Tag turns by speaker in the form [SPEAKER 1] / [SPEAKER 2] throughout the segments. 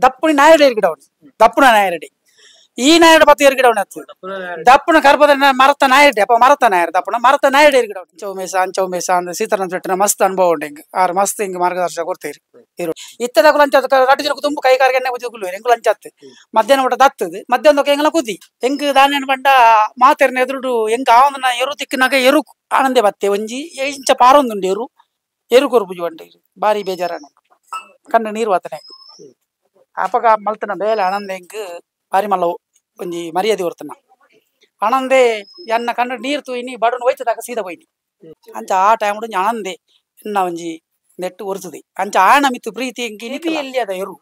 [SPEAKER 1] ದಪ್ಪುನಿ ನಾಯರಡಿ ಇರ್ಗಿಡವನು ದಪ್ಪುನ ನಾಯರಡಿ ಈ ನಾಯರಡ ಪತ್ತು ಎರ್ಗಿಡವನ ದಪ್ಪುನ ಕರ್ಪದ ಮರತ ನಾಯರಡಿ ಅಪ್ಪ ಮರತ ನಾಯರ್ ದಪ್ಪುನ ಮರತ ನಾಯರಡಿ ಎರ್ಗಿಡವನು ಚೌಮೇಸ ಅಂಚೌಮೇಸ ಅಂದ ಸೀತಾರಾಮ್ ಶೆಟ್ಟಿನ ಮಸ್ತ್ ಅನುಭವ ಉಂಟು ಹಿಂಗೆ ಆರು ಮಸ್ತ್ ಹಿಂಗೆ ಮಾರ್ಗದರ್ಶನ ಕೊಡ್ತೀರಿ ಇರು ಇತ್ತದಕ್ಕೂ ಲಂಚ ರಡ್ಡು ಜನಕ್ಕೆ ತುಂಬ ಕೈ ಕಾರ್ಗೆ ಎಣ್ಣೆ ಬುದ್ಧಿ ಎಂಗು ಲಂಚ ಆತ್ತು ಮಧ್ಯಾಹ್ನ ಊಟ ದತ್ತದು ಮಧ್ಯಾಹ್ನಕ್ಕೆ ಎಂಗಲ ಕುದಿ ಎಂಗ್ ದಾನ್ಯ ಬಂಡ ಮಾತೆರ್ನ ಎದುರುಡು ಎಂಗ್ ಆವನ ಎರು ತಿಕ್ಕಿನಾಗ ಎರು ಆನಂದೇ ಬತ್ತೆ ಒಂಜಿ ಇಂಚ ಪಾರೊಂದುಂಡು ಎರು ಎರು ಕೊರ್ಪುಜಿ ಬಂಡ ಬಾರಿ ಬೇಜಾರಣ ಕಣ್ಣು ನೀರು ವಾತನೆ ಅಪಗ ಮಲ್ತನ ಬೇಲೆ ಆನಂದ ಎಂಗ್ ಬಾರಿ ಮಲ್ಲ ಒಂಜಿ ಮರ್ಯಾದೆ ಹೊರ್ತನ ಆನಂದೇ ಎನ್ನ ಕಣ್ಣು ನೀರು ತೂಯಿನಿ ಬಡವನ ಹೋಯ್ತದಾಗ ಸೀದಾ ಹೋಯ್ನಿ ಅಂಚ ಆ ಟೈಮ್ ಒಂಜಿ ಆನಂದೆ ಎನ್ನ ಒಂಜಿ ನೆಟ್ಟು ಒರೆಸುದೆ ಅಂಚ ಆಣ ಮಿತ್ತು ಪ್ರೀತಿ ಎಂಕ್ ಎಲ್ಲಿ ಅದ ಎರು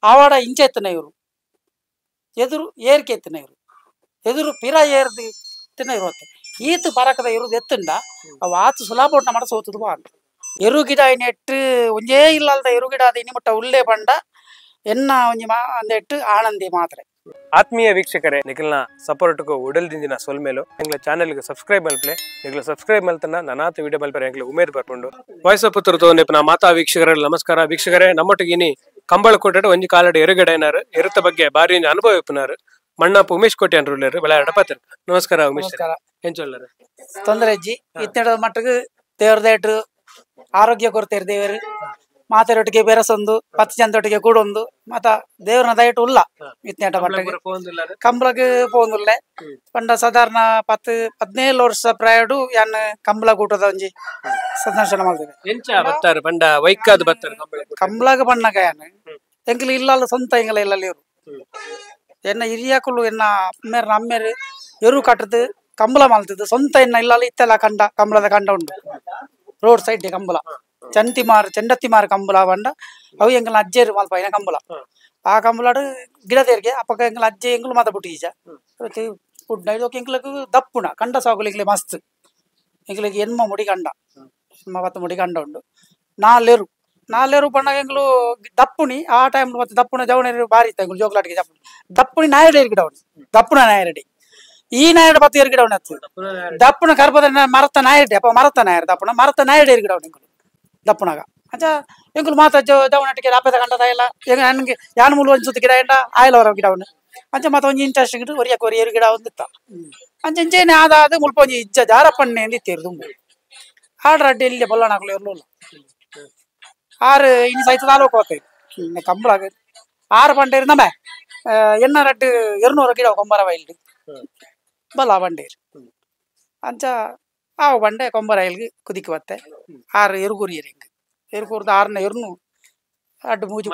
[SPEAKER 1] ಆವಾಡ ಇಂಚ ಎತ್ತನ ಇವರು ಎದುರು ಏರ್ಕೆ ಎತ್ತನ ಇವರು ಎದುರು ಪಿರ ಏರ್ದು ತಿನ್ನ ಇರುತ್ತೆ ಈತು ಪರಕದ ಇರುದು ಎತ್ತುಂಡ ಅವು ಆತು ಸುಲಾಬೋಟ್ನ ಮಾಡ ಸೋತದು ಬಾ ಅಂತ ಎರು ಗಿಡ ನೆಟ್ಟು ಒಂಜೇ ಇಲ್ಲಲ್ದ ಎರು ಗಿಡ ಅದ ಇನಿ ಮುಟ್ಟ ಉಲ್ಲೇ ಬಂಡ ಎನ್ನ ಒಂಜಿ ಮಾ ಅಂದೆಟ್ಟು ಆನಂದಿ ಮಾತ್ರ.
[SPEAKER 2] ಆತ್ಮೀಯ ವೀಕ್ಷಕರೇ, ನಿಖಲ್ನ ಸಪೋರ್ಟ್ಗೂ ಉಡಲ್ದಿಂದಿನ ಸೊಲ್ಮೇಲು ಎಂಗ್ಲ ಚಾನೆಲ್ಗೆ ಸಬ್ಸ್ಕ್ರೈಬ್ ಮಲ್ಪಲೆ ನಿಗ್ಲ ಸಬ್ಸ್ಕ್ರೈಬ್ ಮಲ್ತನ ನಾನಾತ ವಿಡಿಯೋ ಮಲ್ಪರೆ ಎಂಗ್ಲ ಉಮೇದ್ ಬರ್ಕೊಂಡು ವಾಯ್ಸ್ ಆಫ್ ಪುತ್ತೂರು ತೋನೆಪ್ಪ ಮಾತಾ ವೀಕ್ಷಕರ ನಮಸ್ಕಾರ. ವೀಕ್ಷಕರೇ, ನಮ್ಮೊಟ್ಟಿಗೆ ಇನಿ ಕಂಬಳಕೋಟೆ ಒಂಜಿ ಕಾಲಡಿ ಎರುಗಡೆನಾರು ಎರುತ್ತ ಬಗ್ಗೆ ಬಾರಿ ಅನುಭವ ಇಪ್ಪನಾರು ಮಣ್ಣಪ್ಪ ಉಮೇಶ್ ಕೋಟೆ ಅನ್ರುಳ್ಳಾರು ಬೆಳಾಡ ಪಾತ್ರ. ನಮಸ್ಕಾರ ಉಮೇಶ್. ಏನ್ ಚೊಲ್ಲರು
[SPEAKER 1] ತೊಂದರೆ ಅಜ್ಜಿ ಇತ್ತೆಡದ ಮಟ್ಟಿಗೆ ದೇವ್ರದೇಟ್ರು ಆರೋಗ್ಯ ಕೊರತೆ ದೇವರು ಮಾತೆರೊಟ್ಟಿಗೆ ಬೆರಸೊಂದು 10 ಜನದೊಟ್ಟಿಗೆ ಕೂಡೊಂದು ಮತ ದೇವ್ರನ ದಯಟು ಉಲ್ಲ ಇತ್ನೇಟ ಮಟ್ಟಿಗೆ ಕಂಬಳಕ್ಕೆ ಪೋಂದುಲ್ಲೆ ಪಂಡ ಸಾಧಾರಣ 10 17 ವರ್ಷ ಪ್ರಾಯಡು ಯಾನ್ ಕಂಬಳ ಕೂಟದ ಒಂಜಿ ಸಂದರ್ಶನ ಮಾಡ್ತೇವೆ.
[SPEAKER 2] ಪಂಡ ವೈಕಾದ ಬತ್ತಾರೆ
[SPEAKER 1] ಕಂಬಳಗ ಬಣ್ಣಗ ಯಾನ್ ಎಂಕಲು ಇಲ್ಲಲ್ಲ ಸ್ವಂತ ಎಂಗಲ ಇಲ್ಲ ಇವರು ಎನ್ನ ಹಿರಿಯಾಕುಲು ಎನ್ನ ಅಮ್ಮೇರ್ ಅಮ್ಮೇರು ಎರು ಕಟ್ಟದು ಕಂಬಳ ಮಾಡ್ತಿದ್ದು ಸ್ವಂತ ಎನ್ನ ಇಲ್ಲಲ್ಲ ಇತ್ತೆಲ್ಲ ಕಂಡ ಕಂಬಳದ ಕಂಡ ಉಂಟು ರೋಡ್ ಸೈಡ್ ಕಂಬಳ ಚಂತಿಮಾರು ಚೆಂಡತ್ತಿಮಾರು ಕಂಬಳ ಬಂಡ ಅವು ಎಂಗಲ ಅಜ್ಜೇರು ಮಲ್ಪಾಯಿನ ಕಂಬಳ ಆ ಕಂಬಳಾಡು ಗಿಡದೇರಿಗೆ ಅಪ್ಪಕ ಎಂಗಲ ಅಜ್ಜೆ ಎಂಗಲು ಮಾತ ಬಿಟ್ಟು ಈಜ ಪುಡ್ನ ಇದಕ್ಕೆ ಎಂಗ್ಲಕ್ ದಪ್ಪುಣ ಕಂಡ ಸಾಗುಲು ಎಂಗ್ಲೆ ಮಸ್ತ್ ಎಂಗ್ಲಿಗೆ ಎನ್ಮ ಮುಡಿ ಕಂಡ ಎನ್ಮ 10 ಮುಡಿ ಕಂಡ ಉಂಟು ನಾಲೆರು ನಾಲೆರು ಬಣ್ಣಗ ಎಂಗ್ಲು ದಪ್ಪುಣಿ ಆ ಟೈಮ್ ಮತ್ತೆ ದಪ್ಪುಣ ಜವಣೇರು ಬಾರಿ ಇತ್ತು ಎಂಗ್ಲು ಜೋಗ್ಲಾಟಿಗೆ ದಪ್ಪುಣಿ ದಪ್ಪುಣಿ ನಾಯರಡಿ ಎರ್ಗಿಡವನು ದಪ್ಪುಣ ನಾಯರಡಿ ಈ ನಾಯರಡ ಪತ್ತು ಎರ್ಗಿಡವನ ಹತ್ತು ದಪ್ಪುಣ ಕರ್ಪದ ಮರತ ನಾಯರಡಿ ಅಪ್ಪ ಮರತ ನಾಯರ್ ದಪ್ಪುಣ ಮರತ ನಾಯರಡಿ ಎರ್ಗಿಡವನು ಎಂಗ್ಲು ದಪ್ಪುಣಗ ಅಂಚ ಎಂಕುಲು ಮಾತ ಜವನಟಿಗೆ ಅಪ್ಪದ ಕಂಡದ ಇಲ್ಲ ನನಗೆ ಯಾನ್ ಮೂಲು ಒಂಜಿ ಸುತ್ತು ಗಿಡ ಇಂಡ ಆಯಲವರ ಗಿಡವನು ಅಂಚ ಮಾತ ಒಂಜಿ ಇಂಟ್ರೆಸ್ಟ್ ಗಿಡ ಒರಿಯಕ್ಕೆ ಒರಿ ಎರು ಗಿಡ ಒಂದಿತ್ತ ಅಂಚ ಇಂಚೇನೆ ಆದ ಮುಲ್ಪ ಒಂಜಿ ಇಜ್ಜ ಜಾರಪ್ಪಣ್ಣೆ ಎಂದಿತ್ತೇರು ದುಂಬು ಆಡ್ರ ಅಡ್ಡಿ ಇಲ್ಲಿ ಬೊಲ್ಲಣಾಕುಲು ಇರ್ಲಿಲ್ಲ ಆರು ಇನ್ನು ಸಹಿತ ತಾಲೂಕು ಹೋಗ್ತೇವೆ ಕಂಬಳಾಗ ಆರು ಬಂಡೇರು ನಮ್ಮ ಎನ್ನ ರಡ್ಡು 200 ಗಿಡ ಕೊಂಬರ ಬೈಲ್ಡು ಬಲ ಬಂಡೇರು ಅಂಚ ಆ ಬಂಡೆ ಕೊಂಬರ ಐಲ್ಗೆ ಕುದಿக்கு ಬತ್ತೆ ಆರು ಎರುಗುರಿಯರು ಹಿಂಗೆ ಎರುಗುರ್ದು ಆರನ ಎರ್ನು ಅಡ್ಡು ಮೂಜಿ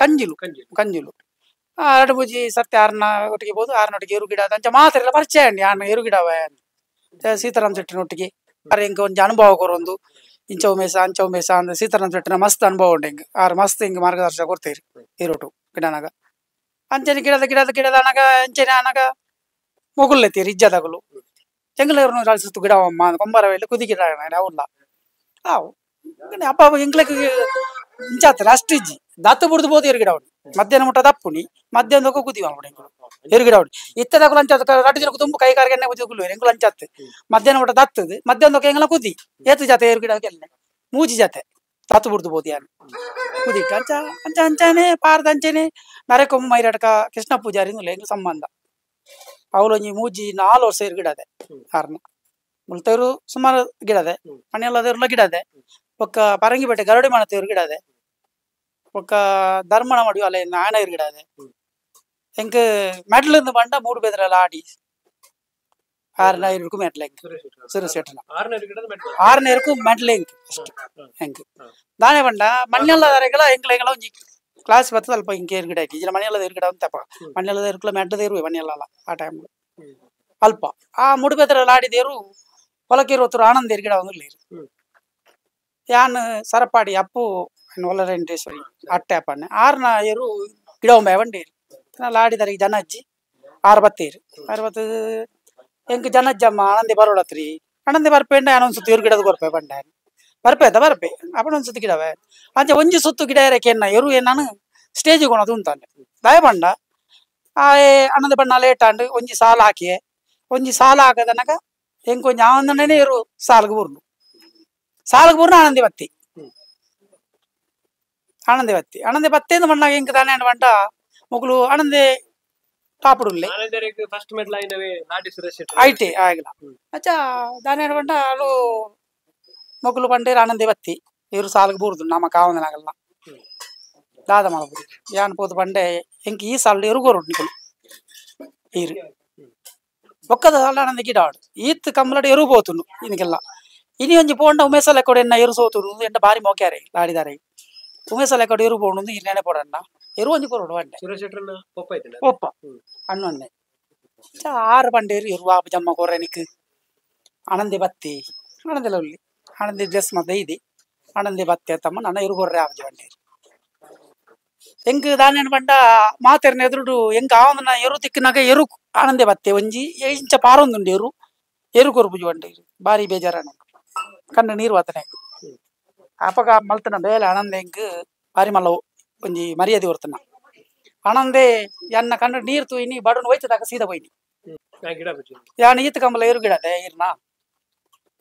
[SPEAKER 1] ಕಂಜಿಲು ಕಂಜಿಲು ಅಡ್ಡು ಮೂಜಿ ಸತ್ಯ ಆರನ ಒಟ್ಟಿಗೆ ಬೋದು ಆರನೊಟ್ಟಿಗೆ ಎರು ಗಿಡ ಅಂಚ ಮಾತ್ರ ಎಲ್ಲ ಪರಿಚಯ ಅಂಡಿ ಆರನ ಎರು ಗಿಡವ ಸೀತಾರಾಮ್ ಶೆಟ್ಟಿನೊಟ್ಟಿಗೆ ಆರು ಹಿಂಗೆ ಒಂಜಿ ಅನುಭವ ಕೊರೊಂದು ಇಂಚೌಮೇಸ ಅಂಚೌಮೇಸ ಅಂದ ಸೀತಾರಾಮ್ ಶೆಟ್ಟಿನ ಮಸ್ತ್ ಅನುಭವ ಉಂಟು ಹಿಂಗೆ ಆರು ಮಸ್ತ್ ಹಿಂಗೆ ಮಾರ್ಗದರ್ಶನ ಕೊಡ್ತೀರಿ ಎರುಟು ಗಿಡನಾಗ ಅಂಚನೆ ಗಿಡದ ಗಿಡದ ಗಿಡದ ಅನಗ ಅಂಚನೆ ಅನಗ ಮೊಗುಲ್ಲೆತ್ತೀರಿ ಇಜ್ಜದಗಲು ಎಂಗ್ಲೇರು ಸುತ್ತು ಗಿಡವಮ್ಮ ಕೊಂಬರ ಕುದಿ ಗಿಡ ಅವಲ್ಲ ಆವು ಅಪ್ಪ ಎಂಗ್ಲಕ್ಕೆ ಇಂಚಾತ್ರೆ ಅಷ್ಟು ಇಜ್ಜಿ ದತ್ತು ಬುಡ್ದು ಬೋದು ಎರು ಗಿಡವನು ಮಧ್ಯಾಹ್ನ ಮುಟ್ಟ ದಪ್ಪುನಿ ಮಧ್ಯಾಹ್ನದಕ್ಕೂ ಕುದಿ ಮಾಡ್ಬಿಡಿ ಎಂಗುಲು ಎರು ಗಿಡವನು ಇತ್ತದಕ್ಕೂ ಲಂಚ ರಡ್ಡು ಜನಕ್ಕೆ ತುಂಬ ಕೈ ಕಾರ್ಗೆ ಎಣ್ಣೆ ಬುದ್ಧಿ ಎಂಗುಲು ಲಂಚಾತ್ತು ಮಧ್ಯಾಹ್ನ ಮುಟ್ಟ ದತ್ತದು ಮಧ್ಯಾಹ್ನದಕ್ಕೆ ಎಂಗಲ ಕುದಿ ಏತು ಜಾತೆ ಎರು ಗಿಡಕ್ಕೆ ಎಲ್ಲ ಮೂಜಿ ಜಾತೆ ದತ್ತು ಬುಡ್ದು ಬೋದು ಯಾನು ಕುದಿಟ್ಟು ಅಂಚ ಅಂಚ ಅಂಚಾನೆ ಪಾರದ ಅಂಚೆನೆ ನರೆಕೊಮ್ಮ ಮೈರಡ್ಕ ಕೃಷ್ಣ ಪೂಜಾರಿ ಎಂಗ್ಲು ಸಂಬಂಧ ಅವಳು ಒಂಜಿ ಮೂಜಿ 4 ವರ್ಷ ಎರು ಗಿಡದೆ ಆರ್ನ ಮುಲ್ತೇರು ಸುಮಾರು ಗಿಡದೆ ಮನೆಯಲ್ಲದೇರುಲ ಗಿಡದೆ ಒಕ್ಕ ಪರಂಗಿಪೇಟೆ ಗರುಡಿ ಮಣತೇರು ಗಿಡದೆ ಒಕ್ಕ ಧರ್ಮಣ ಮಾಡಿ ಅಲ್ಲ ಆಣ ಗಿಡದೆ ಎಂಕ್ ಮೆಡ್ಲ್ ಬಂಡ ಮೂಡು ಬೆದ್ರಲ್ಲ ಆಡಿ 600 ಮೆಡ್ಲ್ ಎಂಕ್ ಸುರೇಶ್ 600 ಮೆಡ್ಲ್ ಎಂಕ್ ಅಷ್ಟು ಎಂಕ್ ದಾನೆ ಬಂಡ ಮಣ್ಣೆಲ್ಲ ದಾರೆಗಳ ಎಂಕ್ಲ ಒಂಜಿ ಕ್ಲಾಸ್ ಬರ್ತದೆ ಸ್ವಲ್ಪ ಹಿಂಗೆ ಗಿಡ ಹಾಕಿ ಇಲ್ಲ ಮನೆಯಲ್ಲದ ಗಿಡ ಅಂತಪ್ಪ ಮನೆಯಲ್ಲದ ಇರುಕಲ ಮೆಡ್ಲದ ಇರುವೆ ಮನೆಯಲ್ಲ ಆ ಟೈಮ್ ಅಲ್ಪ ಆ ಮುಡುಬೆದ್ರಲ್ಲಿ ಆಡಿದೇರು ಹೊಲಕ್ಕಿರುವತ್ತರು ಆನಂದ ಗಿಡ ಒಂದು ಯಾನ್ ಸರಪಾಡಿ ಅಪ್ಪು ಒಲರೆಂಟೇಶ್ವರಿ ಅಟ್ಟೆ ಅಪ್ಪಣ್ಣೆ ಆರ್ನ ಏರು ಗಿಡ ಒಂಬೆ ಬಂಡೇರು ಲಾಡಿದಾರೆ ಜನ ಅಜ್ಜಿ ಆರು ಬತ್ತೇರು ಆರು ಬತ್ತು ಎಂಕ್ ಜನ ಅಜ್ಜಮ್ಮ ಆನಂದಿ ಬರೋಡತ್ರಿ ಆನಂದಿ ಬರ್ಪೇಂಡ ಯಾನೊಂದು ಸುತ್ತು ಏರು ಗಿಡದ ಬರ್ಪೆ ಬಂಡೆ ಬರ್ಪೆ ಅದ ಬರ್ಪೆ ಅಪ್ಪನ ಒಂದು ಸುತ್ತು ಗಿಡವೇ ಅಂಚೆ ಒಂಜಿ ಸುತ್ತು ಗಿಡ ಏರಕ್ಕೆ ಎನ್ನ ಎರು ನಾನು ಸ್ಟೇಜಿಗೆ ಕೊಣದು ಉಂತಾನೆ ದಯ ಬಂಡ ಆ ಅಣ್ಣದ ಬಣ್ಣ ಲೇಟ್ ಆಂಡ್ ಒಂಜಿ ಸಾಲ ಹಾಕಿಯೆ ಒಂಜಿ ಸಾಲ ಹಾಕದನಕ ಎಂಕ್ ಒಂಜಿ ಆನಂದನೇ ಎರು ಸಾಲ್ಗೆ ಬೂರ್ನು ಸಾಲ್ಗೆ ಬೂರ್ನು ಆನಂದಿ ಬತ್ತಿ ಆನಂದೆ ಬತ್ತಿ ಆನಂದೆ ಬತ್ತೇಂದು ಮಣ್ಣಾಗ ಎಂಕ್ ದಾನೆ ಪಂಡ ಮೊಕುಲು ಆನಂದೆ ಟಾಪುಡುಲ್ಲೆ
[SPEAKER 2] ಫಸ್ಟ್ ಮೆಡ್ಲ್ ಆಯಿನವೇ ಲಾಡಿ ಸುರೇಶ್
[SPEAKER 1] ಐಟೆ ಆಗಲ ಅಚ್ಚ ದಾನೆ ಪಂಡ ಅಲು ಮೊಕುಲು ಪಂಡೇರು ಆನಂದೆ ಬತ್ತಿ ಇವರು ಸಾಲಿಗೆ ಬೂರ್ದು ನಮ್ಮ ಕಾವಂದನಾಗಲ್ಲ ದಾದ ಮಲಪುರಿ ಯಾನ್ ಪೋದು ಪಂಡೆ ಎಂಕ್ ಈ ಸಾಲು ಎರುಗೋರು ನಿಕುಲು ಈರು ಒಕ್ಕದ ಸಾಲ ಆನಂದ ಗಿಡ ಆಡು ಈತ್ ಕಂಬಲಡು ಎರು ಪೋತುನು ಇನಿಗೆಲ್ಲ ಇನಿ ಒಂಜಿ ಪೋಂಡ ಉಮೇಸಲ ಕೊಡೆ ಎನ್ನ ಎರು ಸೋತುನು ಎಂಡ ಬಾರಿ ಮೋಕ್ಯಾರೆ ಲಾಡಿದಾರೆ ಉಮೇಸಲ ಕೊಡೆ ಎರು ಪೋಣು ಇರ್ ನೆನೆ ಪೋಡಣ್ಣ ಎರು ಒಂಜಿ ಕೊರೋಡು ಪಂಡೆ ಒಪ್ಪ ಅಣ್ಣೊನ್ನೆ ಆರು ಪಂಡೇರು ಎರು ಆಪು ಜಮ್ಮ ಕೊರೆನಿಕ್ ಆನಂದೆ ಬತ್ತಿ ಆನಂದೆಲ್ಲ ಉಲ್ಲಿ ಆನಂದೆ ಡ್ರೆಸ್ ಮತ್ತೆ ಇದೆ ಆನಂದೆ ಬತ್ತಿ ತಮ್ಮ ನನ್ನ ಎರು ಕೊರ್ರೆ ಆಪುಜಿ ಪಂಡೇರು ಎಂಕ್ ದಾನೇನು ಪಂಡ ಮಾತೆರ್ನ ಎದುರುಡು ಎಂಕ್ ಆವಂದನ ಎರು ತಿಕ್ಕಿನಾಗ ಎರು ಆನಂದೆ ಬತ್ತೆ ಒಂಜಿ ಇಂಚ ಪಾರೊಂದುಂಡು ಎರು ಎರು ಕೊರ್ಪುಜಿ ಪಂಡೇರು ಬಾರಿ ಬೇಜಾರಣ ಕಣ್ಣು ನೀರು ವಾತನೆ ಅಪಗ ಮಲ್ತನ ಬೇಲೆ ಆನಂದೆ ಎಂಕ್ ಬಾರಿ ಮಲ್ಲ ಒಂಜಿ ಮರ್ಯಾದೆ ಹೊರ್ತನ ಆನಂದೆ ಎನ್ನ ಕಣ್ಣು ನೀರು ತೂಯಿನಿ ಬಡವನು ಹೋಯ್ತದಾಗ ಸೀದಾ ಹೋಯ್ನಿ ಯಾನ್ ಈತ ಕಂಬಲ ಎರು ಗಿಡದೆ ಈರ್ನ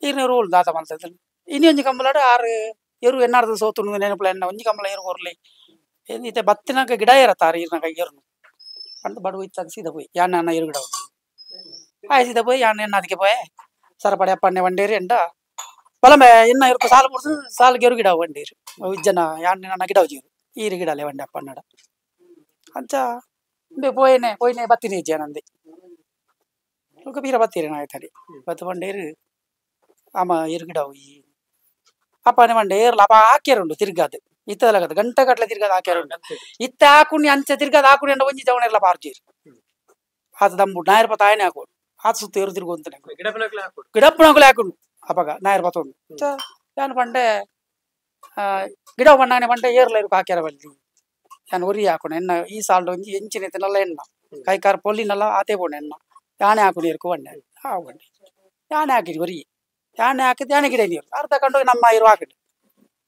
[SPEAKER 1] ಈರ್ನ ಎರು ದಾತ ಮಲ್ತದ ಇನಿ ಒಂಜಿ ಕಂಬಲಾಡು ಆರು ಎರು ಎನ್ನಾರ್ದ ಸೋತುನು ನೆನಪುಲ ಎನ್ನ ಒಂಜಿ ಕಂಬಲ ಎರು ಕೊರ್ಲಿ ಈತೆ ಬತ್ತಿನಾಗ ಗಿಡ ಏರತ್ತಾರ ಈರ್ನಾಗ ಏರ್ನು ಪಂಡ ಬಡವ ಇತ್ತಾಗ ಸೀದಾ ಪೋಯಿ ಯಾನ್ ಅನ್ನ ಎರು ಗಿಡ ಆಯ್ ಸೀದಾ ಪೋಯಿ ಯಾನ್ ಎನ್ನ ಅದಕ್ಕೆ ಪೋಯೆ ಸರಪಡೆ ಅಪ್ಪಣ್ಣೆ ವಂಡೇರಿ ಎಂಡ ಬಲಮೆ ಎನ್ನ ಇರ್ಕು ಸಾಲು ಮುಡ್ದು ಸಾಲು ಎರು ಗಿಡ ವಂಡೇರು ಇಜ್ಜನ ಯಾನ್ ನನ್ನ ಗಿಡ ಹೋಜಿರು ಈರು ಗಿಡಲೆ ವಂಡೆ ಅಪ್ಪಣ್ಣಡ ಅಂಚ ಬೇ ಪೋಯನೆ ಪೋಯ್ನೆ ಬತ್ತಿನಿ ಇಜ್ಜ ನಂದೆ ಬೀರ ಬತ್ತೀರಿ ನಾಯ್ತಡಿ ಬತ್ತು ಬಂಡೇರು ಆಮ ಎರು ಗಿಡ ಈ ಅಪ್ಪನೆ ಬಂಡೆ ಏರ್ಲ ಅಪ್ಪ ಹಾಕ್ಯಾರುಂಡು ತಿರ್ಗಾದು ಇತ್ತದಲಗದು ಗಂಟೆ ಗಟ್ಟಲೆ ತಿರ್ಗಾದ ಹಾಕ್ಯಾರುಂಡು ಇತ್ತ ಹಾಕುಣಿ ಅಂಚ ತಿರ್ಗಾದ ಹಾಕುಣಿ ಅಂಡ ಒಂಜಿ ಜವನ ಪಾರ್ಜೀರು ಆತ ದಂಬು ನಾಯರ್ ಪತ್ತ ಆಯನೆ ಹಾಕೋಡು ಆತ ಸುತ್ತ ಏರು ತಿರ್ಗೊಂತಾನೆ ಗಿಡಪ್ಪನಕುಲೆ ಹಾಕೊಂಡು ಅಪಗ ನಾಯರ್ ಪತ್ತೊಂದು ಯಾನ್ ಪಂಡೆ ಗಿಡ ಬಣ್ಣಾನೆ ಪಂಡೆ ಏರ್ಲ ಇರುಕು ಹಾಕ್ಯಾರ ಬಲ್ಲಿ ಯಾನ್ ಒರಿ ಹಾಕೋಣ ಎನ್ನ ಈ ಸಾಲ್ಡ್ ಒಂಜಿ ಎಂಚಿನ ತಿನ್ನಲ್ಲ ಎಣ್ಣ ಕೈಕಾರ್ ಪೊಲ್ಲಿನಲ್ಲ ಆತೆ ಬೋಣ ಎಣ್ಣ ಯಾನೆ ಹಾಕೊಂಡು ಇರ್ಕು ಬಂಡೆ ಹಾಕೊಂಡೆ ಯಾನೆ ಹಾಕಿರಿ ಒರಿ ಯಾನೆ ಹಾಕಿದ್ ಯಾನೆ ಗಿಡ ನೀರು ಅರ್ಧ ಕಂಡು ನಮ್ಮ ಇರು ಹಾಕಿಡಿ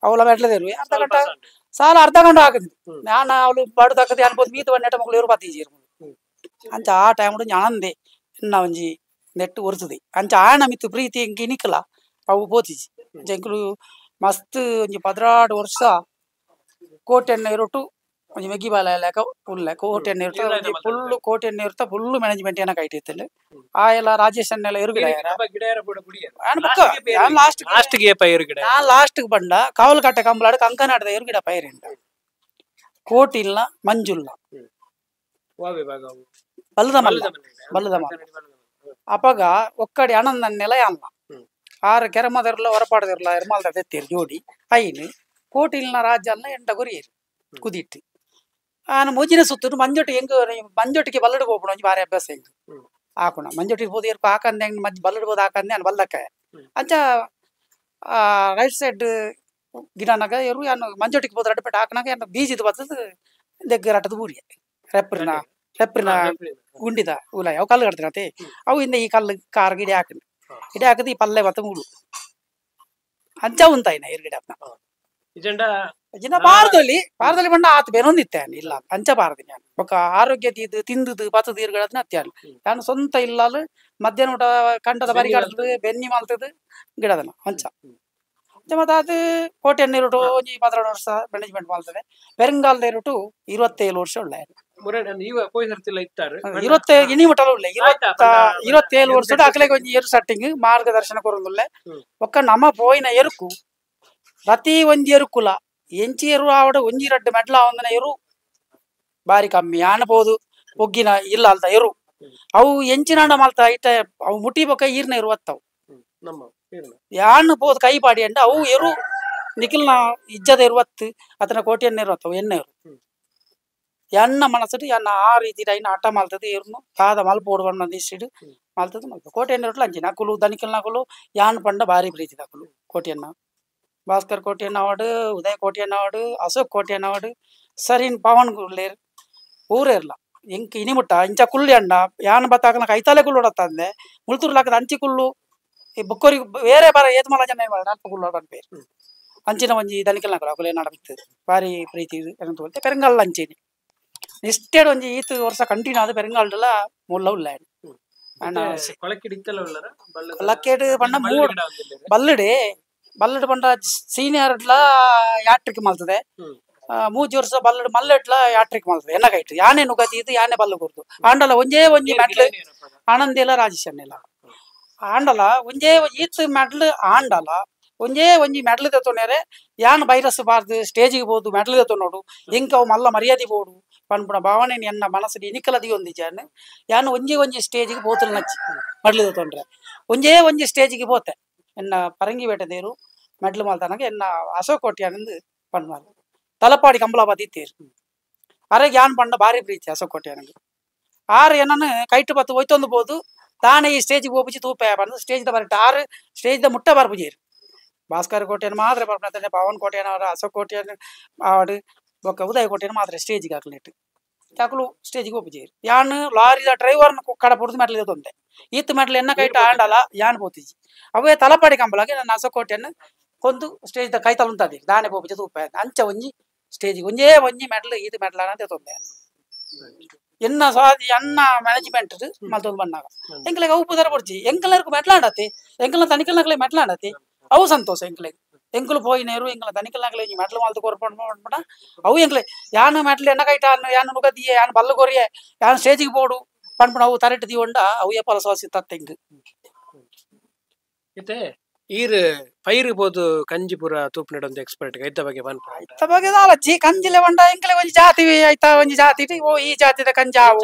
[SPEAKER 1] ಅವಳ ಮೆಟ್ಲದೇರು ಅರ್ಧ ಗಂಟೆ ಸಾಲ ಅರ್ಧ ಗಂಟೆ ಹಾಕಿದ್ವಿ ನಾನು ಅವಳು ಬಡು ತಕ್ಕದು ಅನ್ಬೋದು ಮೀತು ಬಂಡೆಟ ಮಗಳು ಇರು ಬತ್ತೀಜಿ ಅಂಚ ಆ ಟೈಮ್ ಆನಂದೆ ಎನ್ನ ಒಂಜಿ ನೆಟ್ಟು ಒರ್ತದೆ ಅಂಚ ಆಯಣ ಮಿತ್ತು ಪ್ರೀತಿ ಎಂಕ್ ಇನಿಕಲ ಅವು ಪೋತಿಜಿ ಅಂಚ ಎಂಕುಲು ಮಸ್ತ್ ಒಂಜಿ 12 ವರ್ಷ ಕೋಟೆ ಎಣ್ಣೆ ಇರೊಟ್ಟು ಒಂಜಿ ಮೆಗ್ಗಿ ಬಾಲ ಲೆಕ್ಕ ಉಲ್ಲೆ ಕೋಟೆ ಎಣ್ಣೆ ಇರ್ತ ಫುಲ್ಲು ಕೋಟೆ ಎಣ್ಣೆ ಇರ್ತ ಫುಲ್ಲು ಮ್ಯಾನೇಜ್ಮೆಂಟ್ ಏನಕ್ಕೆ ಐಟಿತ್ತಲ್ಲ ಆ ಎಲ್ಲ ರಾಜೇಶ್ ಅನ್ನೆಲ್ಲ ಎರುಗಿಡ ನಾನು ಲಾಸ್ಟ್ ಬಂಡ ಕಾವಲುಕಟ್ಟೆ ಕಂಬಲಾಡು ಕಂಕನಾಡದ ಎರುಗಿಡ ಪೈರಿಂಡ ಕೋಟಿ ಇಲ್ಲ ಮಂಜುಲ್ಲ ಬಲ್ಲದ ಮಲ್ಲ ಬಲ್ಲದ ಮಲ್ಲ ಅಪಗ ಒಕ್ಕಡಿ ಅನಂದನ್ನೆಲ್ಲ ಅಲ್ಲ ಆರು ಕೆರಮದಿರ್ಲ ಹೊರಪಾಡದಿರ್ಲ ಎರ್ಮಾಲ್ದ ತೆತ್ತೀರು ಜೋಡಿ ಐನು ಕೋಟಿಲ್ನ ರಾಜ್ಯ ಅಲ್ಲ ಎಂಟ ಗುರಿಯರು ಕುದಿಟ್ಟು ಆನ ಮುಜಿನ ಸುತ್ತು ಮಂಜೊಟ್ಟಿ ಹೆಂಗ ಮಂಜೊಟ್ಟಿಗೆ ಬಲ್ಲಡು ಹೋಗ್ಬಿಡು ಒಂಜಿ ಬಾರಿ ಅಭ್ಯಾಸ ಹೆಂಗ್ ಹಾಕೋಣ ಮಂಜೊಟ್ಟಿಗೆ ಬೋದು ಏರ್ಪ ಹಾಕಂದೆ ಹೆಂಗ್ ಮಂಜ್ ಬಲ್ಲಡು ಬೋದು ಹಾಕಂದೆ ನಾನು ಬಲ್ಲಕ್ಕ ಅಂಚ ರೈಟ್ ಸೈಡ್ ಗಿಡನಾಗ ಎರು ಯಾನು ಮಂಜೊಟ್ಟಿಗೆ ಬೋದು ರಡ್ಪೇಟೆ ಹಾಕನಾಗ ಏನು ಬೀಜದ ಬತ್ತದ ದೆಗ್ಗ ರಟ್ಟದ ಬೂರಿಯ ರೆಪ್ರಿನ ರೆಪ್ರಿನ ಗುಂಡಿದ ಉಲ ಅವು ಕಲ್ಲು ಕಡ್ತೀನತೆ ಅವು ಇಂದ ಈ ಕಲ್ಲು ಕಾರ್ ಗಿಡ ಹಾಕಿ ಗಿಡ ಹಾಕದ ಈ ಪಲ್ಲೆ ಬತ್ತ ಮೂಳು ಅಂಚ ಉಂತಾಯಿನ ಎರು ಗಿಡ ಜಿನ ಪಾರದಲ್ಲಿ ಪಾರದಲ್ಲಿ ಬಣ್ಣ ಆತ ಬೇರೊಂದಿತ್ತೆ ಇಲ್ಲ ಅಂಚ ಪಾರದಿ ನಾನು ಬೊಕ್ಕ ಆರೋಗ್ಯ ಇದು ತಿಂದದು ಪತ್ತದ ಈರುಗಳದನ್ನ ಅತ್ಯಾನು ನಾನು ಸ್ವಂತ ಇಲ್ಲಲು ಮಧ್ಯಾಹ್ನ ಊಟ ಕಂಡದ ಬರಿ ಕಡ್ತದೆ ಬೆನ್ನಿ ಮಾಲ್ತದ ಗಿಡದನ ಅಂಚ ಮತ್ತೆ ಅದು ಕೋಟೆ ಎಣ್ಣೆ ಒಂಜಿ 12 ವರ್ಷ ಮ್ಯಾನೇಜ್ಮೆಂಟ್ ಮಾಡ್ತದೆ ಪೆರಂಗಾಲದ ಇರುಟು 27 ವರ್ಷ ಉಳ್ಳೆ 27 ಇನಿ ಮಟಲ ಉಳ್ಳೆ 27 ವರ್ಷ ಅಕಲೆಗೆ ಒಂಜಿ ಏರು ಸಟ್ಟಿಂಗ್ ಮಾರ್ಗದರ್ಶನ ಕೊರೊಂದುಲ್ಲೆ ಒಕ್ಕ ನಮ್ಮ ಪೋಯಿನ ಎರುಕು ಪ್ರತಿ ಒಂಜಿ ಎರುಕುಲ ಎಂಚಿ ಎರು ಆವಡ ಒಂಜಿ ರಡ್ಡು ಮೆಡ್ಲ ಆವಂದನ ಎರು ಬಾರಿ ಕಮ್ಮಿ ಆನಬೋದು ಒಗ್ಗಿನ ಇಲ್ಲ ಅಲ್ದ ಎರು ಅವು ಎಂಚಿನಾಂಡ ಮಲ್ತ ಇಟ್ಟ ಅವು ಮುಟ್ಟಿ ಬೊಕ್ಕ ಈರ್ನ ಎರು ಅತ್ತವು ಯಾನ್ ಪೋದು ಕೈ ಪಾಡಿ ಅಂಡ ಅವು ಎರು ನಿಖಿಲ್ನ ಇಜ್ಜದ ಎರುವತ್ತು ಅತನ ಕೋಟೆಯನ್ನ ಎರುವತ್ತವು ಎಣ್ಣೆ ಎರು ಎನ್ನ ಮನಸ್ಸು ಎನ್ನ ಆ ರೀತಿ ಐನ ಆಟ ಮಲ್ತದ ಎರುನು ಕಾದ ಮಲ್ಪೋಡು ಬಣ್ಣ ಇಷ್ಟಿಡು ಮಲ್ತದ ಮಲ್ಪ ಕೋಟೆಯನ್ನ ಎರುಟ್ಲ ಅಂಚಿನ ಅಕುಲು ದನಿಕಲ್ನ ಅಕುಲು ಯಾನ್ ಪಂಡ ಬಾರಿ ಪ್ರೀತಿ ಅಕುಲು ಕೋಟೆಯನ್ನ ಭಾಸ್ಕರ್ ಕೋಟೆಯನ್ನ ಅವಾರ್ಡು ಉದಯ ಕೋಟೆಯನ್ನ ಅವಾರ್ಡು ಅಶೋಕ್ ಕೋಟೆಯನ್ನ ಅವಾರ್ಡು ಸರಿನ್ ಪವನ್ ಗುಳ್ಳೇರ್ ಊರೇ ಇರ್ಲ ಎಂಕ್ ಇನಿ ಮುಟ್ಟ ಇಂಚ ಕುಳ್ಳಿ ಅಂಡ ಯಾನ್ ಬತ್ತಾಕನ ಕೈತಾಲೆ ಕುಳ್ಳು ಹೊಡತ್ತಂದೆ ಮುಳ್ತೂರ್ಲಾಕದ ಅಂಚಿ ಕುಳ್ಳು ಈ ಬೊಕ್ಕೋರಿಗೆ ಬೇರೆ ಬಾರ ಏತ್ ಮಲ ಜನ ಅಲ್ಪ ಕುಳ್ಳು ಪನ್ಪೇರು ಅಂಚಿನ ಒಂಜಿ ದನಿಕಲ್ನ ಅಕುಲು ಅಕುಲು ನಡಬಿತ್ತು ಬಾರಿ ಪ್ರೀತಿ ಅಂತ ತೋಲ್ತೆ ಪೆರಂಗಾಲ್ ಅಂಚಿನಿ ನಿಷ್ಠೆಡ್ ಒಂಜಿ ಈತ್ ವರ್ಷ ಕಂಟಿನ್ಯೂ ಆದ ಪೆರಂಗಾಲ್ಡಲ ಮುಲ್ಲ ಉಲ್ಲ ಕೊಳಕೇಡು ಪಂಡ ಮೂಡ್ ಬಲ್ಲಡೆ ಬಲ್ಲಡು ಪಂಡ ಸೀನಿಯರ್ ಯಾಟ್ರಿಕ್ ಮಲ್ತದೆ ಮೂಜಿ ವರ್ಷ ಬಲ್ಲ ಮಲ್ಲೆಟ್ಲ ಯಾಟ್ರಿಕ್ ಮಲ್ತದೆ ಎನ್ನ ಕೈಟ್ ಯಾನೆ ನುಗತಿ ಇದು ಯಾನೆ ಬಲ್ಲ ಕೊರ್ದು ಆಂಡಲ ಒಂಜೇ ಒಂಜಿ ಮೆಟ್ಲು ಆನಂದಿಲ್ಲ ರಾಜೇಶ್ ಅನ್ನೆಲ್ಲ ಆಂಡಲ ಒಂಜೇ ಈತ್ ಮೆಡ್ಲ್ ಆಂಡಲ ಒಂಜೇ ಒಂಜಿ ಮೆಡ್ಲ್ ತತ್ತೊನೇರೆ ಯಾನ್ ವೈರಸ್ ಬಾರ್ದು ಸ್ಟೇಜಿಗೆ ಬೋದು ಮೆಡ್ಲ್ ತತ್ತೊನೋಡು ಎಂಕ ಅವು ಮಲ್ಲ ಮರ್ಯಾದೆ ಬೋಡು ಪನ್ಪುನ ಭಾವನೆ ಎನ್ನ ಮನಸ್ಸು ಇನಿಕಲ ದಿಯೊಂದಿಜಾನ್ ಯಾನ್ ಒಂಜಿ ಒಂಜಿ ಸ್ಟೇಜಿಗೆ ಬೋತಲ್ ನಚ್ಚಿ ಮೆಡ್ಲ್ ತತ್ತೊಂಡ್ರೆ ಒಂಜೇ ಒಂಜಿ ಸ್ಟೇಜಿಗೆ ಬೋತೆ ಎನ್ನ ಪರಂಗಿ ಬೇಟೆ ದೇರು ಮೆಡ್ಲ್ ಮಲ್ತನಗ ಎನ್ನ ಅಶೋಕ್ ಕೋಟ್ಯಾನಂದು ಪನ್ಮಾರು ತಲಪಾಡಿ ಕಂಬಳಾಬಾದಿ ಇತ್ತೀರು ಅರೆಗೆ ಯಾನ್ ಪಂಡ ಭಾರಿ ಪ್ರೀತಿ ಅಶೋಕ್ ಕೋಟ್ಯಾನಂಗೆ ಆರು ಏನನ್ನು ಕೈಟು ಬತ್ತು ಒಯ್ತೊಂದು ಬೋದು ತಾನೇ ಈ ಸ್ಟೇಜಿಗೆ ಹೋಗ್ಬಿಚ್ಚಿ ತೂಪೆ ಬಂದು ಸ್ಟೇಜ್ದ ಬರಟ್ಟು ಆರು ಸ್ಟೇಜ್ದ ಮುಟ್ಟ ಬರ್ಪುಜೇರು ಭಾಸ್ಕರ್ ಕೋಟೆಯನ್ನು ಮಾತ್ರ ಬರ್ಪುನ ಪವನ್ ಕೋಟೆನ ಅಶೋಕ್ ಕೋಟೆಯನ್ನು ಆಡು ಬೊಕ್ಕ ಉದಯ ಕೋಟೆಯನ್ನು ಮಾತ್ರ ಸ್ಟೇಜಿಗೆ ಹಾಕ್ಲಿಟ್ಟು ಯಾಕಲು ಸ್ಟೇಜಿಗೆ ಹೋಗ್ಬಿಜೇರು ಯಾನ್ ಲಾರಿದ ಡ್ರೈವರ್ನ ಕಡ ಪುಡ್ದು ಮೆಟ್ಲು ತೊಂದೆ ಈತ್ ಮೆಟ್ಲು ಎನ್ನ ಕೈಟ ಆಂಡಲ ಯಾನ್ ಪೋತಿಜಿ ಅವೇ ತಲಪಾಡಿ ಕಂಬಳಗೆ ನನ್ನ ಅಶೋಕ್ ಕೋಟೆಯನ್ನು ಕೊಂದು ಸ್ಟೇಜ್ದ ಕೈ ತಲುಂತದೆ ದಾನೆ ಪೋಪಿಜ ತೂಪೆ ಅಂಚ ಒಂಜಿ ಸ್ಟೇಜಿಗೆ ಒಂಜೇ ಒಂಜಿ ಮೆಟ್ಲು ಈತ್ ಮೆಟ್ಲ ಅಂತ ತೊಂದೆ ಎನ್ನ ಸ್ವಾದಿ ಅನ್ನ ಮ್ಯಾನೇಜ್ಮೆಂಟ್ ಮಲ್ತೊಂದು ಬಂದಾಗ ಎಂಕ್ಲೆಗ್ ಅವು ಪುದರ ಪೊಡ್ಚಿ ಎಂಕಲರ್ಕು ಮೆಟ್ಲಾಂಡತಿ ಎಂಕಲ್ನ ತನಿಕಲ್ನಕ್ಲೆ ಮೆಟ್ಲಾಂಡತಿ ಅವು ಸಂತೋಷ ಎಂಕ್ಲೆಗ್ ಎಂಕುಲು ಪೋಯಿನೇರು ಎಂಕಲ ತನಿಕಲ್ನಕ್ಲೆ ಈ ಮೆಟ್ಲು ಮಲ್ತು ಕೊರ್ಪಂಡು ಪಂಡ ಅವು ಎಂಕ್ಲೆ ಯಾನು ಮೆಟ್ಲು ಎನ್ನ ಕೈಟ ಯಾನು ನುಗದಿಯೆ ಯಾನು ಬಲ್ಲು ಕೊರಿಯೆ ಯಾನು ಸ್ಟೇಜಿಗೆ ಬೋಡು ಪಂಡ್ಪುಣ ಅವು ತರೆಟ್ ದಿವೊಂಡ ಅವು ಏಪಲ ಸೋಸಿ ತತ್ತೆಂಗ್
[SPEAKER 2] ಇತ್ತೆ ಈರ್ ಪೈರು ಬೋದು ಕಂಜಿಪುರ ತೂಪ್ನಡ ಒಂದು ಎಕ್ಸ್ಪರ್ಟ್ ಐತ ಬಗ್ಗೆ ಪನ್ಪ
[SPEAKER 1] ಐತ ಬಗ್ಗೆ ದಾಲಚ್ಚಿ ಕಂಜಿಲೆ ಬಂಡ ಎಂಕಲೆ ಒಂಜಿ ಜಾತಿ ಐತ ಒಂಜಿ ಜಾತಿ ಓ ಈ ಜಾತಿದ ಕಂಜಾವು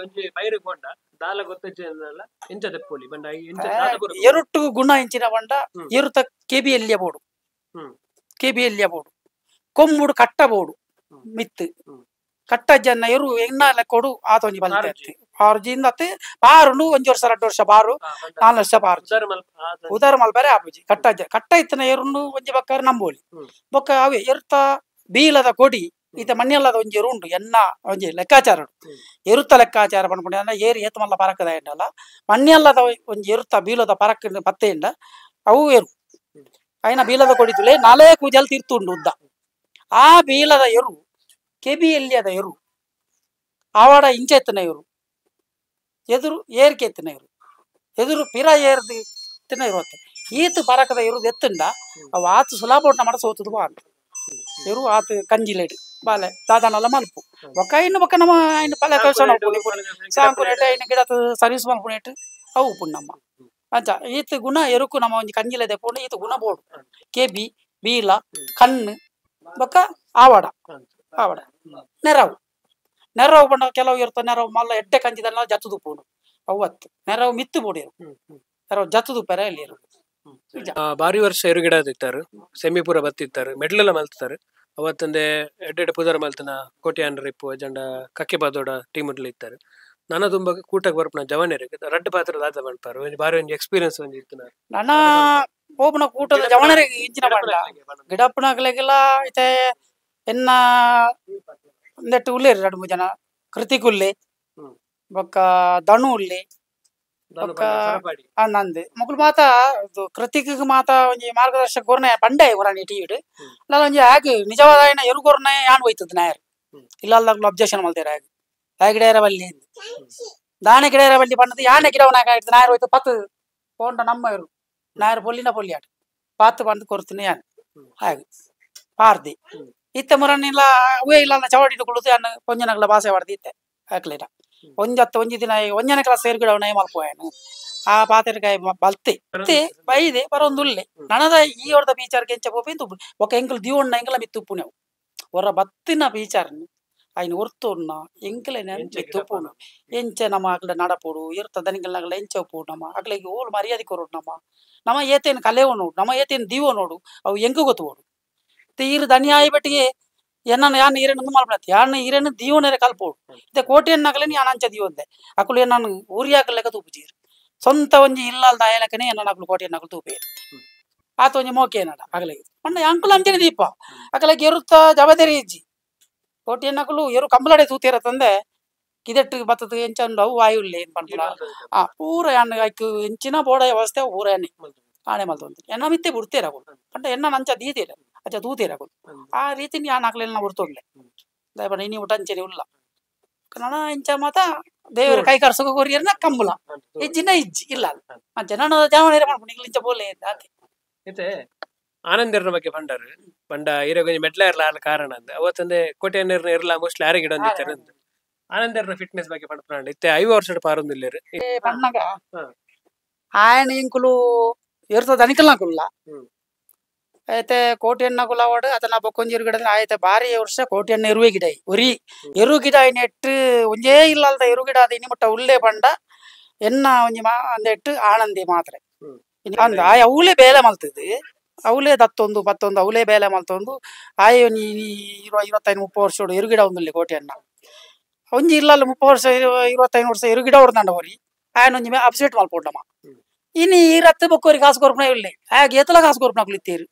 [SPEAKER 2] ಒಂಜಿ ಪೈರು ಕೊಂಡ ದಾಲ ಗೊತ್ತಜ್ಜಲ್ಲ ಎಂಚ ದೆಪ್ಪೊಲಿ ಬಂಡ ಎಂಚ
[SPEAKER 1] ಎರುಟ್ಟು ಗುಣ ಎಂಚಿನ ಬಂಡ ಎರುತ ಕೆಬಿ ಎಲ್ಲಿಯ ಬೋಡು ಕೆಬಿ ಎಲ್ಲಿಯ ಬೋಡು ಕೊಂಬುಡು ಕಟ್ಟ ಬೋಡು ಮಿತ್ತು ಕಟ್ಟ ಜನ ಎರು ಎನ್ನ ಕೊಡು ಆತ ಒಂಜಿ ಬಲ್ತೆ ಆರು ಜಿಂದ ಬಾರುಂಡು ಒಂಜಿ ವರ್ಷ 2 ವರ್ಷ ಬಾರು 4 ವರ್ಷ ಬಾರು ಉದಾರ ಮಲ್ಪರೆ ಆಪುಜಿ ಕಟ್ಟ ಕಟ್ಟ ಇತ್ತನ ಎರುಂಡು ಒಂಜಿ ಬಕ್ಕಾರ ನಂಬೋಲಿ ಬೊಕ್ಕ ಅವೇ ಎರುತ ಬೀಲದ ಕೊಡಿ ಈತ ಮಣ್ಣೆಲ್ಲದ ಒಂಜಿ ಎರು ಉಂಡು ಎನ್ನ ಒಂಜಿ ಲೆಕ್ಕಾಚಾರ ಎರುತ್ತ ಲೆಕ್ಕಾಚಾರ ಪನ್ಪುಂಡ ಏರು ಏತ ಮಲ್ಲ ಪರಕದ ಎಂಡಲ್ಲ ಮಣ್ಣೆಲ್ಲದ ಒಂಜಿ ಎರುತ್ತ ಬೀಲದ ಪರಕ ಪತ್ತೆಂಡ ಅವು ಎರು ಅಯಿನ ಬೀಲದ ಕೊಡಿತುಲೆ ನಾಲೇ ಕೂಜಲ್ ತೀರ್ತುಂಡು ಉದ್ದ ಆ ಬೀಲದ ಎರು ಕೆಬಿ ಎಲ್ಲಿಯದ ಎರು ಆವಾಡ ಇಂಚ ಎತ್ತನ ಎರು ಎದುರು ಏರ್ಕೆ ಎತ್ತನ ಎರು ಎದುರು ಪಿರ ಏರ್ದು ಎತ್ತನ ಇರುತ್ತೆ ಈತು ಪರಕದ ಎರುದು ಎತ್ತಂಡ ಅವು ಆತು ಸುಲಾಬೋಟ್ನ ಮಾಡ ಸೋತುದು ಬಾ ಅಂತ ಎರು ಆತು ಕಂಜಿಲೇಡು ಬಾಲೆ ದಾದಾನಲ್ಲ ಮಲ್ಪು ಬೊಕ್ಕ ಇನ್ನು ಬೊಕ್ಕ ನಮ್ಮ ಇನ್ನು ಪಲೆ ಕೌಶಣ ಸಾಂಕುನೇಟ ಇನ್ನು ಗಿಡ ಸರ್ವಿಸ್ ಮಲ್ಪುನೇಟ್ ಅವು ಉಪ್ಪುಂಡು ನಮ್ಮ ಅಂಚ ಈತು ಗುಣ ಎರುಕು ನಮ್ಮ ಒಂಜಿ ಕಂಜಿಲೆ ದೆಪ್ಪುಂಡು ಈತು ಗುಣ ಬೋಡು ಕೆಬಿ ಬೀಲ ಕಣ್ಣು ಬೊಕ್ಕ ಆವಾಡ ಆವಡ ನೆರವು ನೆರವು ಪಂಡ ಕೆಲವು ಇರ್ತ ನೆರವು ಮಲ್ಲ ಎಡ್ಡೆ ಕಂಜಿದಲ್ಲ ಜತ್ತು ದುಪ್ಪುಂಡು ಅವತ್ತು ನೆರವು ಮಿತ್ತು ಬೋಡಿರು ನೆರವು ಜತ್ತು ದುಪ್ಪರ ಎಲ್ಲಿ ಇರು
[SPEAKER 2] ಭಾರಿ ವರ್ಷ ಎರುಗಿಡ ಇತ್ತಾರೆ ಸೆಮಿಪುರ ಬತ್ತಿತ್ತಾರೆ ಮೆಡ್ಲೆಲ್ಲ ಮಲ್ತಾರೆ ಅವತ್ತಂದೆ ಎಡ್ಡೆಡ್ಡೆ ಪುದರ್ ಮಲ್ತನ ಕೋಟ್ಯಾನ್ ರಿಪ್ಪು ಅಜಂಡ ಕಕ್ಕೆ ಬಾದೋಡ ಟೀಮ್ ಇತ್ತಾರೆ ನನ್ನ ತುಂಬ ಕೂಟಕ್ಕೆ ಬರ್ಪುನ ಜವನೇರು ರಡ್ಡು ಪಾತ್ರ ದಾದ ಮಲ್ಪಾರು ಒಂಜಿ ಭಾರಿ ಒಂಜಿ ಎಕ್ಸ್ಪೀರಿಯನ್ಸ್ ಒಂಜಿ ಇತ್ತು
[SPEAKER 1] ನನ್ನ ಪೋಪುನ ಕೂಟದ ಜವನರಿಗೆ ಇಂಚಿನ ಪಂಡ ಗಿಡಪ್ಪನಗ್ಲೆಗೆಲ್ಲ ಇತ್ತೆ ಎನ್ನ ಒಂದೆಟ್ಟು ಉಲ್ಲೇರು 2 3 ಜನ ಕೃತಿಕ್ ಉಲ್ಲೆ ಬೊಕ್ಕ ದಣು ಉಲ್ಲೆ ಬೊಕ್ಕ ನಂದು ಮೊಕುಲು ಮಾತ ಕೃತಿಕ್ ಮಾತ ಒಂಜಿ ಮಾರ್ಗದರ್ಶಕ ಕೊರ್ನೆ ಪಂಡೆ ಕೊರನಿ ಟಿವಿಡ್ ಇಲ್ಲ ಒಂಜಿ ಆಗ್ ನಿಜವಾದ ಏನ ಎರು ಕೊರ್ನೆ ಯಾನ್ ಹೋಯ್ತದ ನಾಯರ್ ಇಲ್ಲ ಅಲ್ಲ ಅಬ್ಜೆಕ್ಷನ್ ಮಲ್ತೇರ ಆಗ್ ಗಿಡೇರ ಬಲ್ಲಿ ದಾನೆ ಗಿಡೇರ ಬಲ್ಲಿ ಪಣ್ಣದು ಯಾನೆ ಗಿಡವನಾಗ ಆಯ್ತು ನಾಯರ್ ಹೋಯ್ತು ಪತ್ತು ಪೋಂಡ ನಮ್ಮ ಇರು ನಾಯರ್ ಪೊಲ್ಲಿನ ಪೊಲ್ಲಿ ಆಟ ಪಾತು ಬಂದು ಕೊರ್ತೀನಿ ಯಾನ್ ಹಾಗೆ ಪಾರ್ದಿ ಇತ್ತೆ ಮುರನಿಲ್ಲ ಅವೇ ಇಲ್ಲ ಚವಾಡಿ ಕುಳಿತು ಅನ್ನ ಒಂಜನಗಳ ಭಾಷೆ ಹೊಡೆದು ಇತ್ತೆ ಹಾಕ್ಲಿಲ್ಲ ಒಂಜತ್ತು ಒಂಜಿ ದಿನ ಒಂಜನ ಕ್ಲಾಸ್ ಸೇರ್ಗಿಡವನ ಮಲ್ಪೋಯನು ಆ ಪಾತೆರ್ಕಾಯಿ ಬಲ್ತೆ ಇತ್ತೆ ಬೈದೆ ಬರೊಂದುಲ್ಲೆ ನನದ ಈ ಹೊಡೆದ ಬೀಚಾರ್ಗೆ ಎಂಚ ಪೋಪಿ ತುಪ್ಪು ಒಕ್ಕ ಎಂಕಲ್ ದಿವಣ್ಣ ಎಂಕಲ ಮಿತ್ತುಪ್ಪು ನಾವು ಹೊರ ಬತ್ತಿನ ಬೀಚಾರನ್ನು ಅಯ್ನ ಒರ್ತುಣ್ಣ ಎಂಕಲೆನ ಮಿತ್ತುಪ್ಪುನು ಎಂಚ ನಮ್ಮ ಅಗ್ಲ ನಡಪೋಡು ಇರ್ತ ದನಿಗಲ್ನಾಗಲ ಎಂಚ ಉಪ್ಪು ನಮ್ಮ ಅಗ್ಲಿಗೆ ಓಲು ಮರ್ಯಾದೆ ಕೊರೋಡು ನಮ್ಮ ನಮ್ಮ ಏತೇನು ಕಲೆವು ನೋಡು ನಮ್ಮ ಏತೇನು ದೀವ ನೋಡು ಅವು ಎಂಕು ಗೊತ್ತುவோಡು ಈರು ದನಿಯಾಯಿ ಬಟ್ಟಿಗೆ ಎನ್ನನ್ನು ಯಾನ್ ಈರನ್ನು ಮಲ್ಪಡತ್ತೆ ಯಾನ್ ಈರನ್ನು ದೀವನೇರೆ ಕಲ್ಪೋಡು ಇತ್ತೆ ಕೋಟೆಯನ್ನಾಗಲೇ ಯಾನ್ ಅಂಚ ದೀವಂದೆ ಅಕುಲು ನಾನು ಊರಿಯಾಕಲೆಕ್ಕ ತೂಪುಜೀರು ಸ್ವಂತ ಒಂಜಿ ಇಲ್ಲಲ್ದ ಅಯಲಕ್ಕನೆ ಎನ್ನನ್ನು ಕೋಟೆಯನ್ನಾಗಲು ತೂಪೇರು ಆತ ಒಂಜಿ ಮೋಕೆ ಏನಡ ಅಗಲಿಗೆ ಪಂಡ ಅಂಕುಲು ಅಂಚನೆ ದೀಪ ಅಕಲಗೆ ಎರುತ್ತ ಜವಾಬ್ದಾರಿ ಇಜ್ಜಿ ಕೋಟೆಯನ್ನಕುಲು ಎರು ಕಂಬಲಡೆ ತೂತೇರ ತಂದೆ ಕಿದೆಟ್ಟು ಬತ್ತದ ಎಂಚ ಅವು ವಾಯುಲ್ಲೆ ಏನು ಪನ್ಪುನ ಆ ಪೂರ ಯಾನ್ ಐಕ್ ಎಂಚಿನ ಬೋಡ ವ್ಯವಸ್ಥೆ ಪೂರ ಎಣ್ಣೆ ಆಣೆ ಮಲ್ತೊಂದು ಎನ್ನ ಮಿತ್ತೆ ಬಿಡ್ತೇರ ಅಕುಲು ಪಂಡ ಎನ್ನ ಅಂಚ ದೀತೇರ ಅಚ್ಚ ತೂತೇರ ಅಕುಲು ಆ ರೀತಿನ ಯಾನ್ ಅಕ್ಲೆಲ್ಲ ಬಿಡ್ತೊಂಡೆ ದಯಪಂಡ ಇನಿ ಊಟ ಅಂಚನೆ ಉಲ್ಲ ನನ ಇಂಚ ಮಾತ ದೇವರ ಕೈ ಕರ್ಸಕ ಕೊರಿಯರ್ನ ಕಂಬುಲ ಇಜ್ಜಿನ ಇಜ್ಜಿ ಇಲ್ಲ ಅಂಚ ನಾನು ಜಾವನೇರ ಮಲ್ಪುಂಡು ಇಂಚ ಬೋಲೆ ಆತೆ
[SPEAKER 2] ಇತ್ತೆ ಆನಂದರ್ನ ಬಗ್ಗೆ ಪಂಡರು ಪಂಡ ಇರಗೊಂಜಿ ಮೆಡ್ಲ ಇರ್ಲ ಆರ್ಲ ಕಾರಣ ಅಂದ್ ಅವತ್ತಂದೆ ಕೋಟೆಯನ್ನೇರ್ನ ಇರ್ಲ ಮೋಸ್ಟ್ಲಿ ಆರೆ ಗಿಡ ಒಂದಿತ್ತಾರೆ ಅಂದ್ ಆನಂದರ್ನ ಫಿಟ್ನೆಸ್ ಬಗ್ಗೆ ಪಂಡ ಇತ್ತೆ 5 ವರ್ಷ ಪಾರೊಂದಿಲ್ಲೇರು
[SPEAKER 1] ಪಣ್ಣಗ ಆಯನ ಇಂಕುಲು ಇರ್ತದ ಅನಿಕಲ್ನ ಕುಲ್ಲ ಐತೆ ಕೋಟೆಯನ್ನ ಕುಲವಾಡು ಅದನ್ನ ಬೊಕ್ಕೊಂಜಿ ಗಿಡ ಆಯ್ತೆ ಬಾರಿ ವರ್ಷ ಕೋಟೆಯನ್ನ ಇರುವೆ ಗಿಡ ಒರಿ ಎರು ಗಿಡ ನೆಟ್ಟು ಒಂಜೇ ಇಲ್ಲ ಅಲ್ದ ಎರು ಗಿಡ ಅದು ಇನಿ ಮುಟ್ಟ ಉಲ್ಲೇ ಪಂಡ ಎನ್ನ ಒಂಜಿ ಮಾ ಅಂದೆಟ್ಟು ಆನಂದಿ ಮಾತ್ರ ಅಂದ ಆಯ್ ಅವಲೇ ಬೇಲೆ ಮಲ್ತದು ಅವಲೇ ದತ್ತೊಂದು ಪತ್ತೊಂದು ಅವಲೇ ಬೇಲೆ ಮಲ್ತೊಂದು ಆಯ್ ಒಂಜಿ 25 30 ವರ್ಷ ಎರು ಗಿಡ ಒಂದುಲ್ಲೆ ಕೋಟೆಯನ್ನ ಒಂಜಿ ಇಲ್ಲ ಅಲ್ಲ 30 ವರ್ಷ 25 ವರ್ಷ ಎರು ಗಿಡ ಹೊಡ್ದಂಡ ಒರಿ ಆಯನ ಒಂಜಿ ಅಪ್ಸೆಟ್ ಮಲ್ಪೊಂಡಮ್ಮ ಇನಿ ಈ ರತ್ತು ಬೊಕ್ಕೋರಿ ಕಾಸು ಕೊರ್ಪುನ ಇಲ್ಲೆ ಆಗ ಏತಲ ಕಾಸು ಕೊರ್ಪುನ ಕುಳಿತೇರು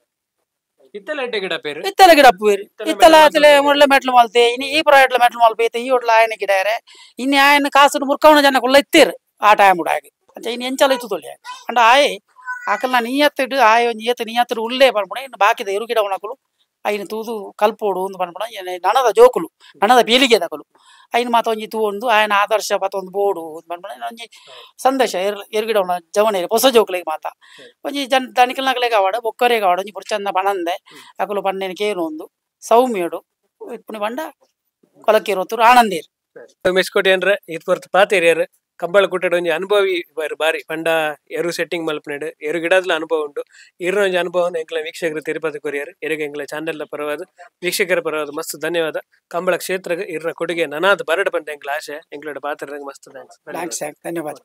[SPEAKER 2] ಇತ್ತೆಲ ಎಡ್ಡೆ ಗಿಡ ಪೇರು
[SPEAKER 1] ಇತ್ತೆಲ ಗಿಡ ಪೇರು ಇತ್ತೆಲ ಆತಲೆ ಮೊದಲ ಮೆಟ್ಲು ಮಲ್ತೆ ಇನಿ ಈ ಪ್ರಾಯಟ್ಲ ಮೆಟ್ಲು ಮಲ್ಪೈತೆ ಈ ಒಡ್ಲ ಆಯನ ಗಿಡ ಇನಿ ಆಯನ ಕಾಸು ಮುರ್ಕವನ ಜನ ಕುಲ್ಲ ಇತ್ತೇರು ಆ ಟೈಮ್ ಉಡಾಗ ಅಂಚ ಇನಿ ಎಂಚಲ ಇತ್ತು ತೊಲೆ ಅಂಡ ಆಯೆ ಆಕಲ್ನ ನೀಯತ್ತಿಡು ಆಯ್ ಒಂಜಿ ಏತ ನೀಯತ್ತಿಡು ಉಲ್ಲೇ ಪನ್ಪುಣ ಇನ್ನು ಬಾಕಿದ ಎರು ಗಿಡ ಉಣಕುಲು ಐನ ತೂದು ಕಲ್ಪೋಡು ಒಂದು ಪನ್ಪುಣ ನನದ ಜೋಕುಲು ನನದ ಪೀಳಿಗೆ ದಕುಲು ಐನ ಮಾತ ಒಂಜಿ ತೂವೊಂದು ಆಯನ ಆದರ್ಶ ಪತ್ತೊಂದು ಬೋಡು ಪನ್ಪುಣ ಒಂಜಿ ಸಂದೇಶ ಎರುಗಿಡ ಉಣ ಜವನೇರು ಹೊಸ ಜೋಕುಲಿಗೆ ಮಾತ ಒಂಜಿ ಜನ ದನಿಕಲ್ನಕಲೆಗೆ ಆವಾಡು ಬೊಕ್ಕರಿಗೆ ಆವಾಡು ಒಂಜಿ ಪುರ್ಚಂದ ಪಣಂದೆ ಅಕುಲು ಪನ್ನೇನು ಕೇನು ಒಂದು ಸೌಮ್ಯಡು ಇಪ್ಪುನಿ ಪಂಡ ಕೊಲಕ್ಕಿರೋತುರು ಆನಂದೇರು
[SPEAKER 2] ಮೆಸ್ಕೋಟಿ ಅಂದ್ರೆ ಇತ್ ಪೊರ್ತು ಪಾತೇರಿಯರ್ ಕಂಬಳ ಕುಟ್ಟಡ ಒಂಜಿ ಅನುಭವಿ ಬಾರಿ ಪಂಡ ಎರು ಸೆಟ್ಟಿಂಗ್ ಮಲ್ಪನೇಡು ಎರು ಗಿಡದ ಅನುಭವ ಉಂಟು ಇರ್ನ ಒಂಜಿ ಅನುಭವನ ಎಂಕ್ಲ ವೀಕ್ಷಕರು ತಿರುಪತಿ ಕೊರಿಯರ್ ಎರುಗೆ ಎಂಕ್ಲ ಚಾನೆಲ್ ಪರವಾದ ವೀಕ್ಷಕರ ಪರವಾದ ಮಸ್ತ್ ಧನ್ಯವಾದ. ಕಂಬಳ ಕ್ಷೇತ್ರಕ್ಕೆ ಇರ್ನ ಕೊಡುಗೆ ನನಾದ ಬರಡ್ ಪಂಡ ಎಂಕ್ಲ ಆಶೆ ಎಂಕ್ಲೋಡ ಪಾತ್ರ ಮಸ್ತ್ thanks
[SPEAKER 1] thanks ಧನ್ಯವಾದ.